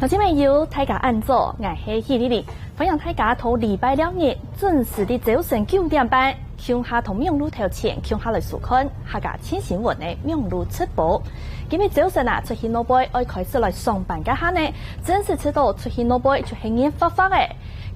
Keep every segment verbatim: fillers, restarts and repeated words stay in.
親朋友，大家恁早，𠊎係許麗麗，歡迎大家在禮拜六日準時在朝晨九點半，共下在網路頭前共下來收看客家新新聞个網路直播。今日朝晨啊，出去外背愛開始來上班該下呢，真實知道出去外背就係熱發發个。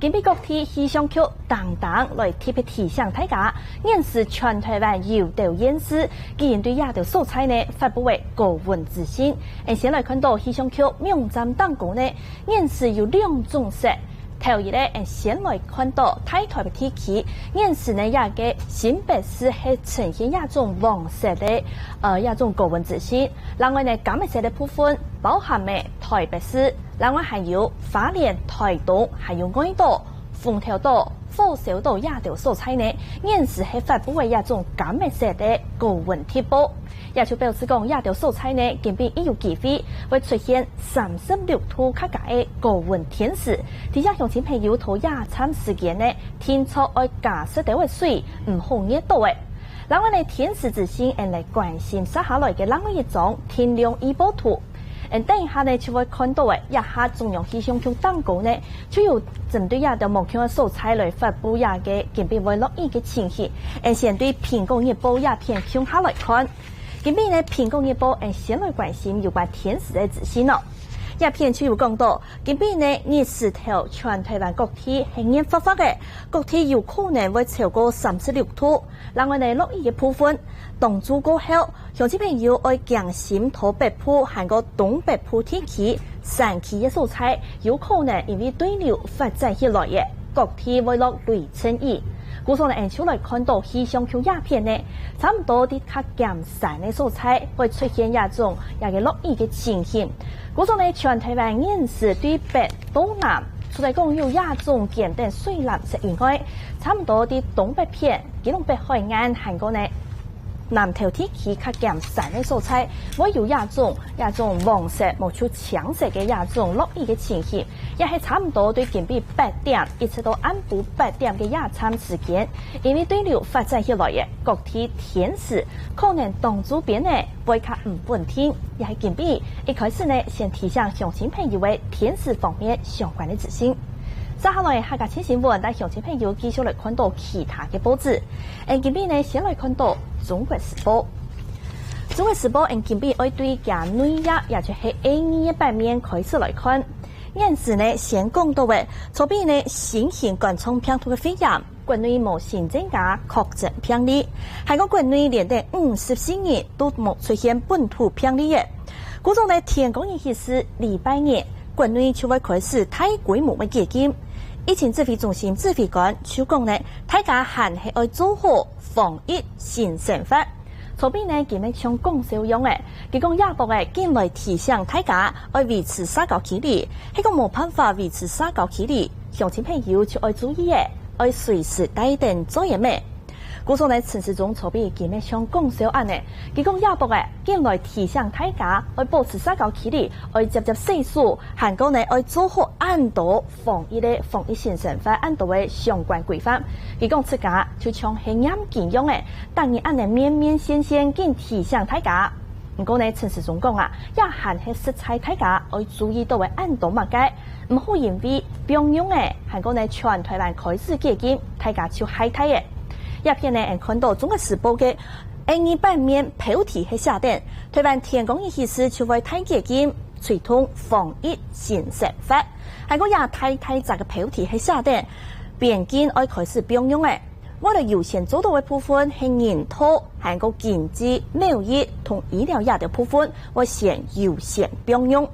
今日各地氣象局當當來特別提醒大家，現時全台灣有兜縣市，既然對這兜所在呢發布个高溫資訊。𠊎先來看到氣象局網站當中呢， 現時有兩種色。頭一个，𠊎先來看到大台北地區，現時呢這个新北市係呈現這種黃色个，呃，這種高溫資訊。另外呢，柑仔色个部分包含个台北市，另外還有花蓮、台東，還有外島、紅頭島、火燒島這兜所在呢，現時係發布个這種柑仔色个高溫特報。 也就表示講，這兜所在呢，今晡日有機會會出現三十六度較加个高溫天時。提醒鄉親朋友在這站時間呢，定著愛加食兜仔水，毋好熱著个。另外呢，天時資訊𠊎來關心接下來个另外一張天量預報圖。嗯，等一下呢就會看到个，這下中央氣象局當中呢，就有針對這兜無共个所在來發布這个今晡會落雨个情形。嗯，先對蘋果日報這片共下來看。 今晡日呢，蘋果日報𠊎先來關心有關天時个資訊哦。這片就有講到，今晡日呢日時頭全台灣各地係熱發發个，各地有可能會超過三十六度。另外呢，落雨个部分，當晝過後，鄉親朋友愛驚心在北部還過東北部地區，山區个所在，有可能因為對流發展起來个，各地會落雷陣雨。 故所呢，𠊎就來看到氣象局這片呢，差毋多在較尖山个所在會出現這種這个落雨个情形。故所呢，全台灣現時對北到南，除了講有這種間等水藍色以外，差毋多在東北片、基隆北海岸，還過呢南投地區較尖山个所在，會有這種這種黃色、無就青色个這種落雨个情形。 也係差毋多對今晡八點一直到暗晡八點个這站時間，因為對流發展起來个，各地天時可能當晝邊呢會較毋穩定，也係今晡一開始呢，先提醒鄉親朋友个天時方面相關个資訊。接下來，客家新新聞帶鄉親朋友繼續來看到其他个報紙。𠊎今晡呢，先來看到《中國時報》。《中國時報》𠊎今晡愛對厥內頁，也就係A二个版面開始來看。 現時呢，先講到个，昨晡呢，新型冠狀病毒个肺炎，國內無新增加確診病例，還過國內連等五十四日都無出現本土病例个。故所呢，天光日起始禮拜日，國內就會開始大規模个解禁。疫情指揮中心指揮官就講呢，大家還係愛做好防疫新生活。 昨晡呢，佢乜像講笑樣仔，佢講這駁仔緊來提醒大家愛維持社交距離，係講無辦法維持社交距離，鄉親朋友就愛注意仔，愛隨時帶等嘴仔乜。故所呢，陳時中昨晡佢乜像講笑恁仔，佢講這駁仔緊來提醒大家愛保持社交距離，愛輒輒洗手，還過呢愛做好恁多防疫个防疫新生活恁多个相關規範。佢講自家就像係念經樣仔，逐日恁仔面面線線緊提醒大家。毋過呢，陳時中講啊，這還係實在大家愛注意到个恁多麼个，毋好因為放鬆仔，還過呢全台灣開始解禁，大家就懈怠仔。這片呢，𠊎看到《中國時報》个A二版面標題係寫等，台灣天光日起始就會大解禁， 推動防疫新生活。還過這大大隻个標題係寫等，邊境愛開始放鬆仔。為了優先做到个部分係人道，還過經濟、貿易同醫療這兜部分，會先優先放鬆。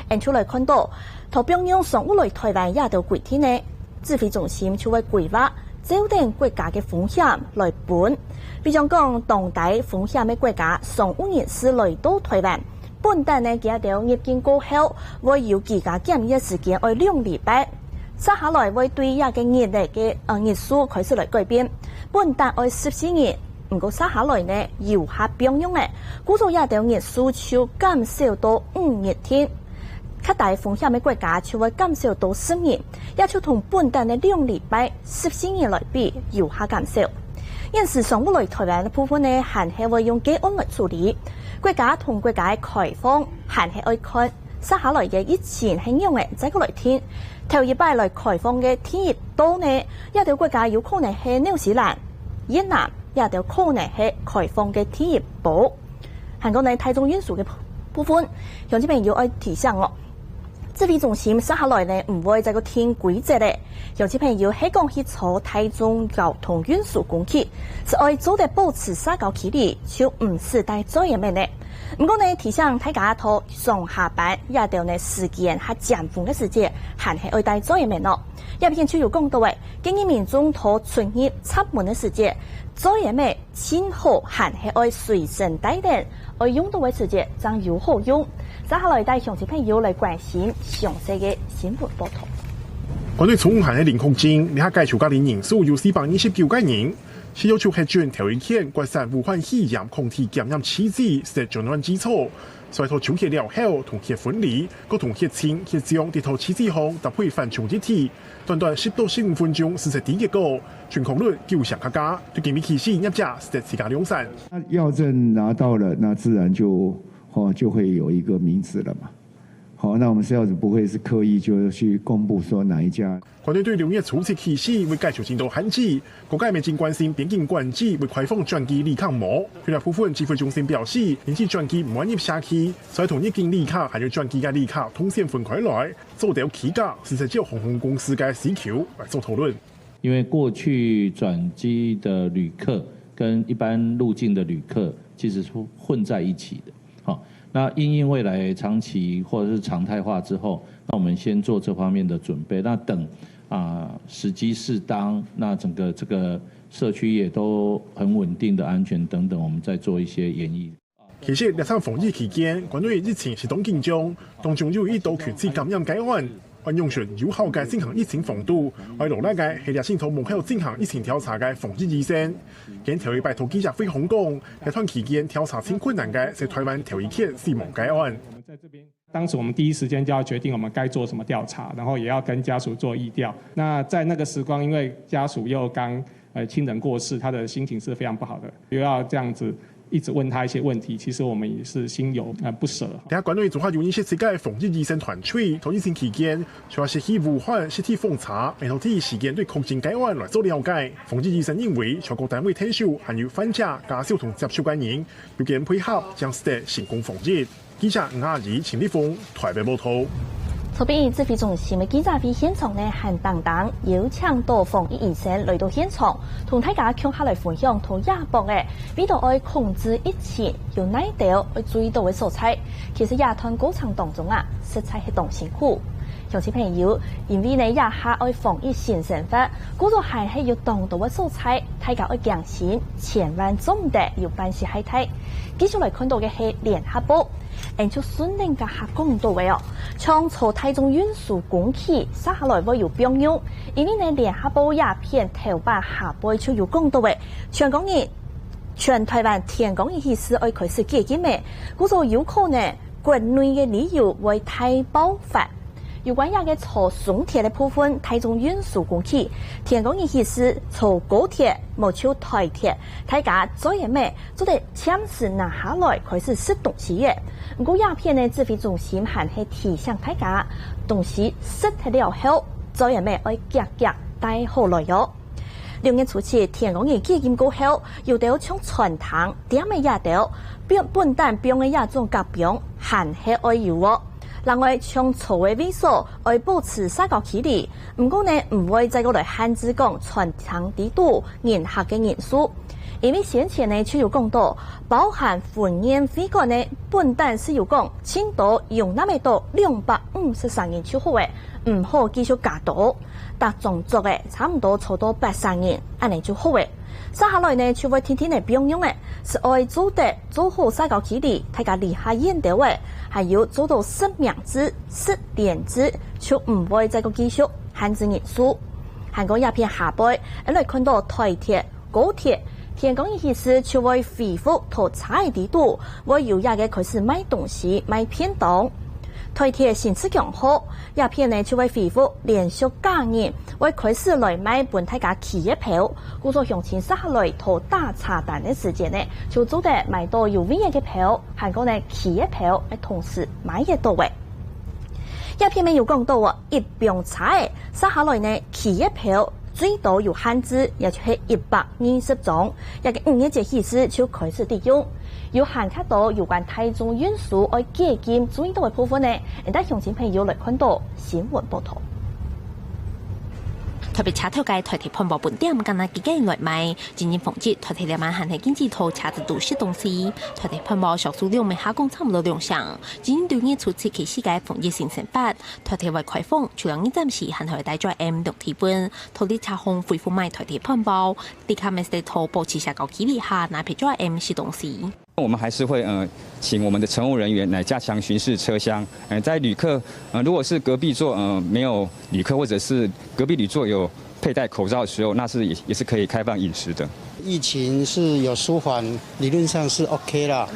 𠊎就來看到，在放鬆商務來台灣這兜規定呢，指揮中心就會規劃照等國家个風險來分。比將講，當低風險个國家商務人士來到台灣， 本旦呢，佢兜入境過後，會有居家檢疫个時間愛兩禮拜。接下來會對這个日曆个，呃，日數開始來改變。本旦愛十四日，毋過接下來呢，遊客放鬆仔，故所這兜日數就減少到五日定。較低風險个國家就會減少到十日，也就同本旦个兩禮拜、十四日來比，遊客減少。現時商務來台灣个部分呢，還係會用個案來處理。國家同國家个開放， 還係愛看接下來个疫情係仰仔，再過來聽。頭一擺來開放个第一島呢，這兜國家有可能係紐西蘭、越南，這兜可能係開放个第一波。還過呢，大眾運輸个部分，鄉親朋友愛提醒哦，指揮中心接下來呢，毋會再過定規則咧。鄉親朋友係講去坐大眾交通運輸工具，係愛做得保持社交距離，就毋使戴嘴仔面咧。毋過呢，提醒大家，到上下班這兜呢時間較尖峰个時節，還係愛戴嘴仔面哦。這片就有講到誒，建議民眾到出入閘門个時節，嘴仔面盡好還係愛隨身帶等，愛用到个時節正有好用。接下來帶鄉親朋友來關心詳細个新聞報導。關於中國个零確診，這下解除隔離人數有四百二十九個人。食藥署核准頭一天擴散武漢肺炎抗體檢驗試劑，設專案指數，所以到抽血了後，同血分離，各同血清、血漿得到試劑項搭配反重一體，短短十到十五分鐘就識知結果，準確率九成較高。對今晡日起，業者識自家量產。那藥证拿到了，那自然就哦就会有一个名字了嘛。好，那我们是要不会是刻意就去公布说哪一家？ 國內對六月初七起始會解除進度限制，各界乜正關心邊境管制會開放轉機旅客無？對這部分，指揮中心表示，因為轉機毋會入社區，所以同入境旅客還有轉機个旅客動線分開來，做兜區隔，實際照航空公司个需求來做討論。因為過去轉機的旅客跟一般入境的旅客其實是混在一起的。好，那因應未來長期或者是常態化之後，那我們先做這方面的準備。那等啊時機適當，那整個這個社區也都很穩定的安全等等，我們再做一些研議。其實，這場防疫期間，國內疫情係當緊張，當中有一多群聚感染个案， 愛仰般有效个進行疫情防堵，愛勞力个係這陣頭幕後進行疫情調查个防疫醫生。今頭一擺同記者會講，這段期間調查盡困難个係臺灣頭一件死亡个案。當時我們第一時間就要決定我們該做什麼調查，然後也要跟家屬做疫調。那在那個時光，因為家屬又剛呃親人過世，他的心情是非常不好的，又要這樣子一直問他一些問題，其實我們也是心有呃不捨。等下國內總下有二十七个防疫醫生團隊，在疫情期間，除了係去武漢實地訪查，也同第一時間對確診个案來做了解。防疫醫生認為，全國單位天數還有患者、家屬同接觸个人，有間配合，將使得成功防疫。 記者吳雅怡、陳立峰，臺北報導。昨晡日指揮中心个記者會現場呢，還當當邀請到防疫醫生來到現場，同大家共下來分享到這駁仔，為著愛控制疫情，有哪兜愛注意著个所在。其實這段過程當中啊，實在係當辛苦。鄉親朋友，因為呢這下愛防疫新生活，故所還係有當多个所在，大家愛謹慎，千萬做毋得有半息懈怠。繼續來看著个係聯合報。 𫣆就順等該下講著个哦，像坐大眾運輸工具，接下來會有放量，因為呢聯合報這片頭版下背就有講著个，全國人，全臺灣天光日起就愛開始解禁个，故所有可能國內个旅遊會大爆發。有關這个坐輕鐵个部分，大眾運輸工具，天光日起就坐高鐵，無就臺鐵，大家嘴仔面 做得暫時拿下來開始食東西个。毋過這片呢指揮中心還係提醒大家，東西食忒了後，嘴仔面愛遽遽戴好來哦。六月初七天光日解禁過後，有兜像餐廳、店仔這兜，本本旦放个這種隔板還係愛有哦。另外，像坐个位所愛保持社交距離，毋過呢，毋會再過來限制講餐廳裡肚 人客个人數。因為先前呢就有講著，包含婚宴會館呢，本旦係有講，盡多容納得到兩百五十儕人就好誒，毋好繼續加多。逐張桌仔差毋多坐到八十人，恁仔就好誒。接下來呢就會定定仔放量誒，係愛做得做好社交距離，大家離較遠兜仔，還有做到實名制、實聯制，就毋會再過繼續限制人數。還過這片下背，𫣆來看著臺鐵 高鐵，天光日起就會恢復到車仔裡肚，會由這个開始賣東西、賣便當。臺鐵新自強號，這片呢就會恢復連續假日，會開始來賣分大家企个票。故所鄉親接下來到打車站个時間呢，就做得買著有位仔个票，還過呢企个票，同時買得著誒。這片面有講到哦，一枋車仔，續下來呢，企業票最多有限制，也就係一百二十張。這个五月節起勢就開始適用。有涵蓋到有關大眾運輸愛解禁最多个部分呢，𠊎帶鄉親朋友來看到新聞報導。特別車頭个台鐵飯包分店，敢若幾個人來買， 真正防疫，台鐵這滿還係禁止到車子肚食東西。台鐵飯包銷售量每下降差毋多兩成，真正對日初七起勢个防疫新生活，台鐵會開放，除了日暫時還係愛戴嘴M量體溫，到列車項恢復賣台鐵飯包，旅客乜係到保持社交距離下，拿別嘴M食東西。 我们还是会呃，请我们的乘务人员来加强巡视车厢。呃，在旅客呃，如果是隔壁座呃没有旅客，或者是隔壁旅座有佩戴口罩的时候，那是也也是可以开放饮食的。疫情是有舒缓，理论上是 OK 啦，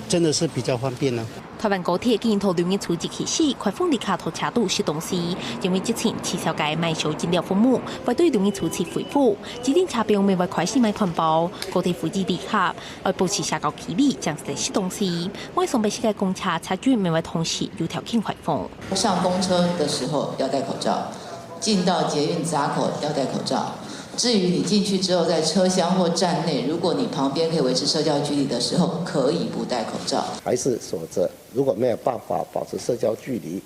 真的是比较方便呢。台灣高鐵今年頭六月初一起始開放旅客到車肚食東西，因為疫情取消个買燒飲料服務，會對六月初七恢復。指定車票乜會開始賣漢包，高鐵呼籲旅客 愛保持社交距離，正式食東西。外送北市个公車、車站乜會同時有條件開放。上公车的时候要戴口罩，进到捷运闸口要戴口罩。至于你进去之后在车厢或站内，如果你旁边可以维持社交距离的时候，可以不戴口罩。还是锁着，如果没有办法保持社交距离，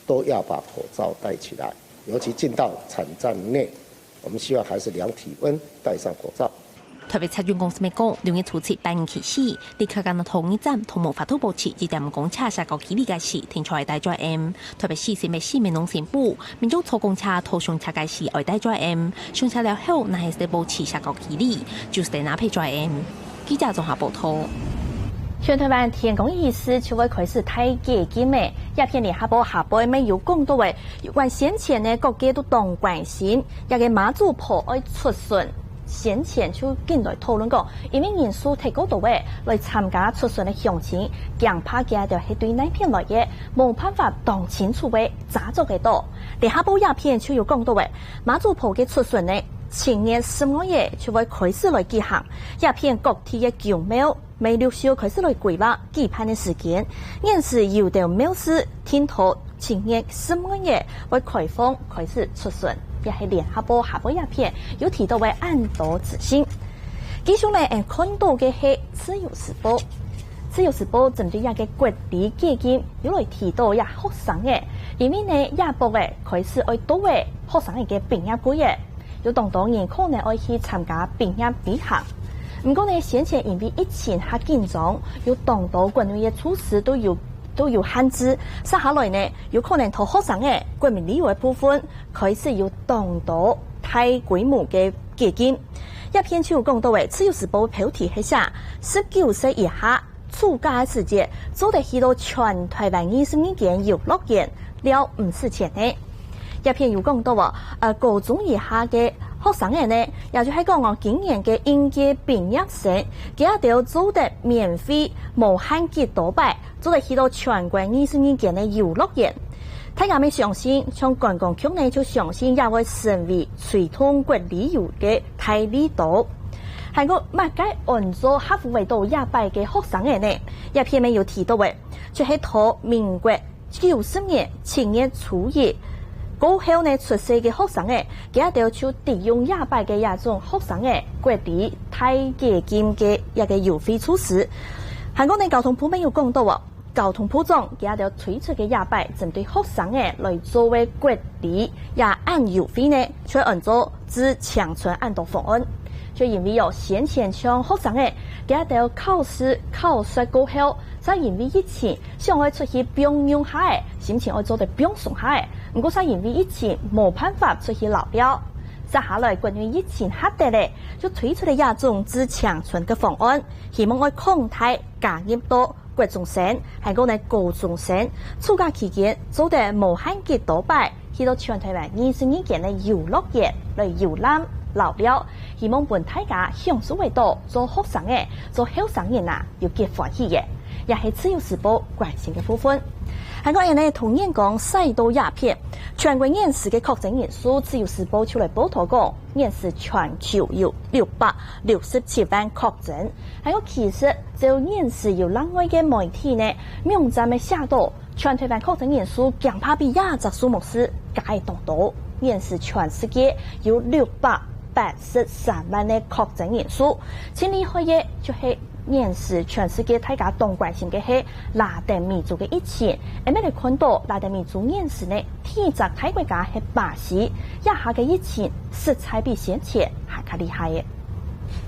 都要把口罩戴起来，尤其进到场站内，我们希望还是量体温，戴上口罩。 台北車運公司乜講，六月初七半夜起始，旅客敢若到日站同無法度保持一點五公尺社交距離个時，定著愛戴嘴M。台北市新北市乜攏宣布，民眾坐公車、坐上車个時愛戴嘴M，上車了後若係愛保持社交距離，就係愛拿別嘴M。記者綜合報導。全台灣天光日時就會開始大解禁了，這片聯合報下背乜有講到个，有關先前呢各界都當關心，這个媽祖婆愛出巡。 先前就緊來討論講，因為人數忒過多了，來參加出巡个鄉親，驚怕佢兜係對哪片來个，無辦法當清楚个查著个到。這下報這片就有講到个，媽祖婆个出巡呢，七月十五日就會開始來舉行，這片各地个宮廟 乜陸續開始來規劃舉辦个時間。現時有兜廟寺定著七月十五日會開放開始出巡，這係聯合報下背這片有提到个恁多資訊。繼續呢，𠊎看到个係自由時報。自由時報針對這个國旅解禁，有來提到這學生仔，因為呢，這駁仔開始愛到个學生仔个畢業季仔。 有當多人可能愛去參加畢業旅行。毋過呢，先前因為疫情較緊張，有當多國內个措施都有都有限制，續下來呢，有可能在學生仔國民旅遊个部分開始有當多大規模个解禁。這片就有講到个，自由時報標題係寫十九歲以下 暑假个時節，做得去到全台灣二十二間遊樂園，尞毋使錢呢。這片有講到哦，呃，高中以下个學生仔呢，也就係講哦，今年个應屆畢業生，佢兜做得免費無限幾多擺，做得去到全國二十二間个遊樂園。大家乜相信，像觀光局呢，就相信也會成為推動國旅遊个 大利多。還過麼个安到合乎會到這擺个學生仔呢？這片乜有提到个，就係在民國九十年七月初一過後呢出世个學生仔，佢兜就得用這擺个這種學生仔國旅大解禁个一个優惠措施。還過呢，交通部乜有講到哦， 交通部長佢兜推出个這擺針對學生仔來做个國旅這恁優惠呢，就安到致青春恁多方案。就因為哦，先前像學生仔佢兜考試考煞過後，正因為疫情想愛出去放鬆下仔，心情愛做得放鬆下仔，毋過正因為疫情無辦法出去尞尞。續下來，關於疫情較得咧，就推出个這種致青春个方案，希望愛擴大加入到 國中生，還過呢高中生，暑假期間做得無限幾多擺，去到全台灣二十二間个遊樂園來遊覽、尞尞，希望分大家享受會到做學生仔、做後生人啊，有幾歡喜个，也係自由時報關心个部分。還過𠊎呢，同年講，再到這片，全國現時个確診人數，自由時報就來報導講， 現時全球有六百六十七萬確診。還有其實，照現時有另外个媒體呢，網站个寫到，全台灣確診人數驚怕比這隻數目字加會當多。現時全世界有六百八十三萬个確診人數，盡厲害个就係現時全世界大家當關心个係拉丁美洲个疫情。𠊎等來看到拉丁美洲現時呢，第一隻大國家係巴西，這下个疫情實在比先前還較厲害个。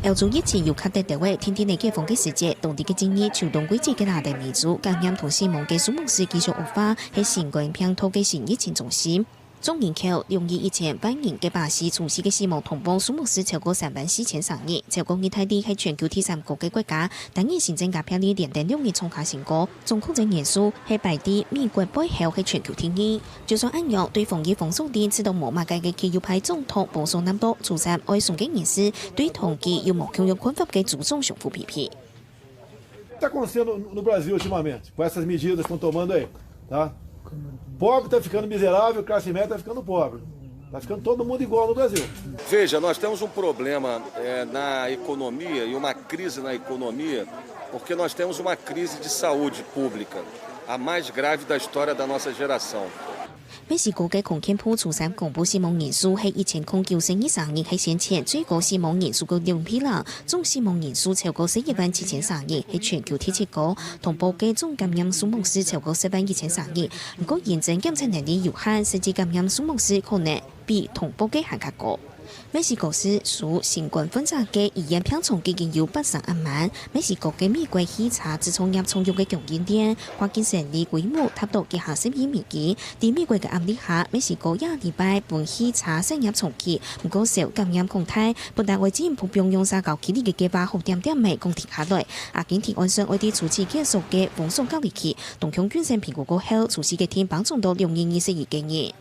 歐洲疫情又較得到个，天天个解封个時節，當地个今年秋冬季節个拉丁美洲感染同死亡个數目字繼續惡化，係新冠病毒个新疫情中心。總人口兩億一千萬人个巴西，除夕个死亡通報數目字超過三萬四千儕人，超過義大利係全球第三高个國家，單日新增加病例連登六日創下新高，總確診人數係排在美國背後係全球第二。 就算恁樣，對防疫封鎖令試著無麼个个，佢又派總統Bolsonaro主張愛送个人士對當地有無共樣看法个州長上府批評。Está acontecendo no Brasil ultimamente, com essas medidas que estão tomando aí, tá? Pobre está ficando miserável, classe média está ficando pobre. Está ficando todo mundo igual no Brasil. Veja, nós temos um problema é, na economia e uma crise na economia, porque nós temos uma crise de saúde pública, a mais grave da história da nossa geração. 墨西哥个康健部初三公布死亡人數係一千空九十二儕人，係先前最高死亡人數个兩倍啦。總死亡人數超過十一萬七千儕人，係全球第七高。通報个總感染數目字超過十萬一千儕人，毋過認證檢測能力有限，實際感染數目字可能比通報个還較高。 墨西哥市收新冠患者个醫院病床已經有八成額滿。墨西哥个美國汽車製造業重要个供應鏈，跨境生理規模達到幾下十億美金。在美國个壓力下，墨西哥這禮拜分汽車產業重啟，毋過受感染擴大，不但會進一步放緩社交距離个計畫，好點點仔降低下來。阿根廷按算會在初期結束个封鎖隔離期，當向謹慎評估過後，初期个定幫總到兩億二十億个人。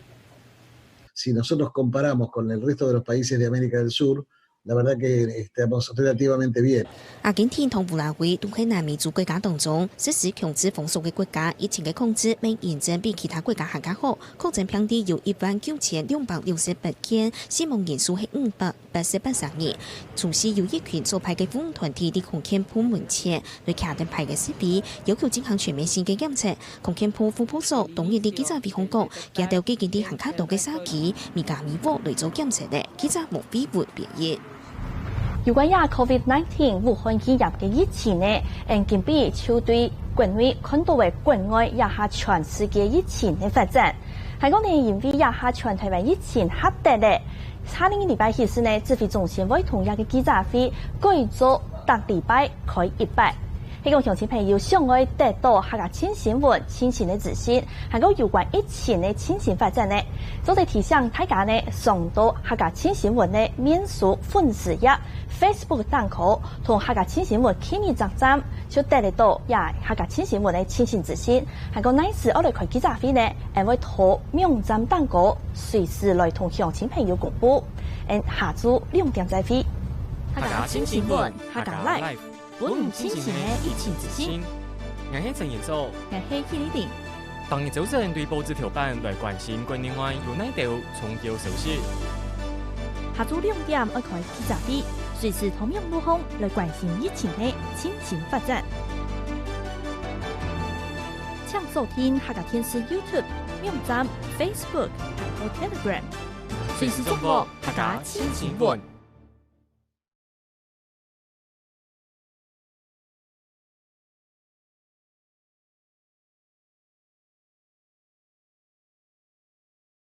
Si nosotros comparamos con el resto de los países de América del Sur, la verdad que estamos relativamente bien. 阿根廷同烏拉圭都係南美洲國家當中實施強制封鎖个國家，疫情个控制明顯真比其他國家還較好。確診病例有一萬九千兩百六十八件，死亡人數係五百八十八儕人。除夕有一群左派个服務團體在康健部門前來擎等牌个示威，要求進行全面性个檢測。康健部副部長當日在記者會項講， 佢兜已經在還較多个社區，每家每戶來做檢測了，記者黃飛文編譯。有關這COVID nineteen武漢肺炎个疫情呢，𠊎今晡日就對國內看到个國外這下全世界疫情个發展。還講呢，因為這下全台灣疫情較得了，下兩個禮拜開始呢，指揮中心會同這個記者會改做逐禮拜開一擺。 係講鄉親朋友想愛得到客家新新聞、新新个資訊，還有有關疫情个新新發展呢，做得提醒大家呢，上到客家新新聞个面書粉絲頁、Facebook頂口，同客家新新聞KM網站，就得得到這客家新新聞个新新資訊。還有哪時愛來開記者會呢，𠊎會在網站頂口隨時來同鄉親朋友公布。𠊎下晝兩點再會。客家新新聞，客家Live。 分你清醒个疫情資訊。𠊎係陳彥祖，𠊎係許麗婷。逐日朝晨對報紙頭版來關心國內外有哪兜重要消息。下晝兩點愛開記者會，隨時透明路項來關心疫情个最新發展。請鎖定客家電視YouTube、網站、Facebook，還有Telegram，隨時掌握客家新新聞。